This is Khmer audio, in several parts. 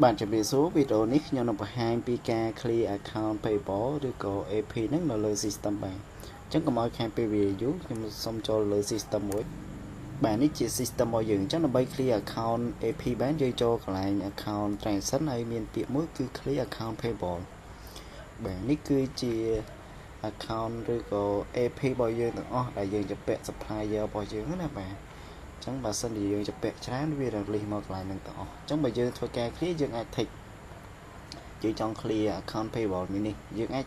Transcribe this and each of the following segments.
បាទជម្រាបសួរវីដេអូនេះខ្ញុំនឹងបង្ហាញពីការ clear account payable ឬក៏ AP ហ្នឹងនៅលើ system បាទអញ្ចឹងកុំឲ្យខានពេលវេលាយូរខ្ញុំសូមចូលលើ system មួយបាទនេះជា system របស់យើងអញ្ចឹងដើម្បី clear account AP បានយើងចូលកន្លែង account transaction ហើយមានពាក្យមួយគឺ clear account payable បាទនេះគឺជា account ឬក៏ AP របស់យើងទាំងអស់ដែលយើងជំពាក់ supplier របស់យើងណាបាទអញ្ចឹងបើសិនជាយើងជំពាក់ច្រើនវានឹង list មកកន្លែងហ្នឹងទាំងអស់អញ្ចឹងបើយើងធ្វើការ clear យើងអាច tick យើងចង់ clear account payable មួយនេះយើងអាច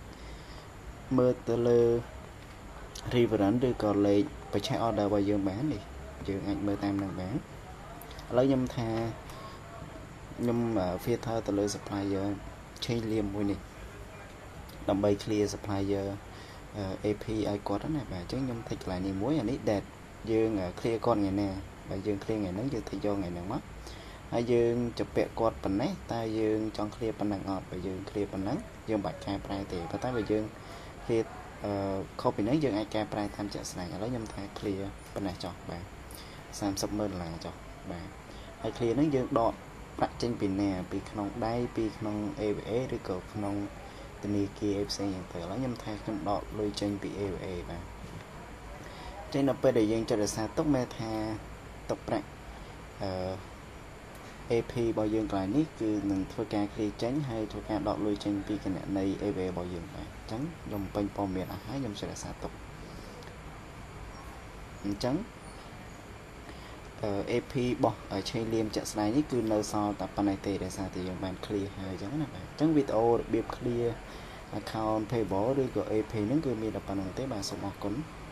មើលទៅលើ reference ឬក៏លេខ purchase order របស់យើងបាននេះយើងអាចមើលតាមនឹងបានឥឡូវខ្ញុំថាខ្ញុំ filter ទៅលើ supplier ឆេងលៀមមួយនេះដើម្បី clear supplier AP ឲ្យគាត់ណាបាទអញ្ចឹងខ្ញុំ tick កន្លែងនេះមួយអានេះ date យើង clear គាត់ថ្ងៃណាបើយើង clear ថ្ងៃហ្នឹងយើង tick យកថ្ងៃហ្នឹងមកហើយយើងជំពាក់គាត់ប៉ុណ្ណេះតើយើងចង់ clear ប៉ុណ្ណឹងអត់បើយើង clear ប៉ុណ្ណឹងយើងមិនបាច់កែប្រែទេប៉ុន្តែបើយើង clear អឺខុសពីហ្នឹងយើងអាចកែប្រែតាមជាក់ស្ដែងឥឡូវខ្ញុំថា clear ប៉ុណ្ណេះចុះបាទ30ម៉ឺនដុល្លារចុះបាទហើយ clear ហ្នឹងយើងដកប្រាក់ចេញពីណាពីក្នុងដៃពីក្នុង ABA ឬក៏ក្នុងធនាគារអីផ្សេងយ៉ាងទៅឥឡូវខ្ញុំថាខ្ញុំដកលុយចេញពី ABA បាទចេញដល់ពេលដែលយើងចុចរក្សាទុកមានថាទុកប្រាក់អឺ AP របស់យើងកន្លែងនេះគឺនឹងធ្វើការ clear ចេញហើយធ្វើការដកលុយចេញពីគណនី ABA របស់យើងបាទអញ្ចឹងខ្ញុំពេញព័ត៌មានអស់ហើយខ្ញុំចុចរក្សាទុកអញ្ចឹង AP របស់ឆេងលៀមជាក់ស្ដែងនេះគឺនៅសល់តែប៉ុណ្ណេះទេដោយសារតែយើងបាន clear ហើយអញ្ចឹងណាបាទអញ្ចឹងវីដេអូរបៀប clear account payable ឬក៏ AP ហ្នឹងគឺមានតែប៉ុណ្ណឹងទេបាទសូមអរគុណ។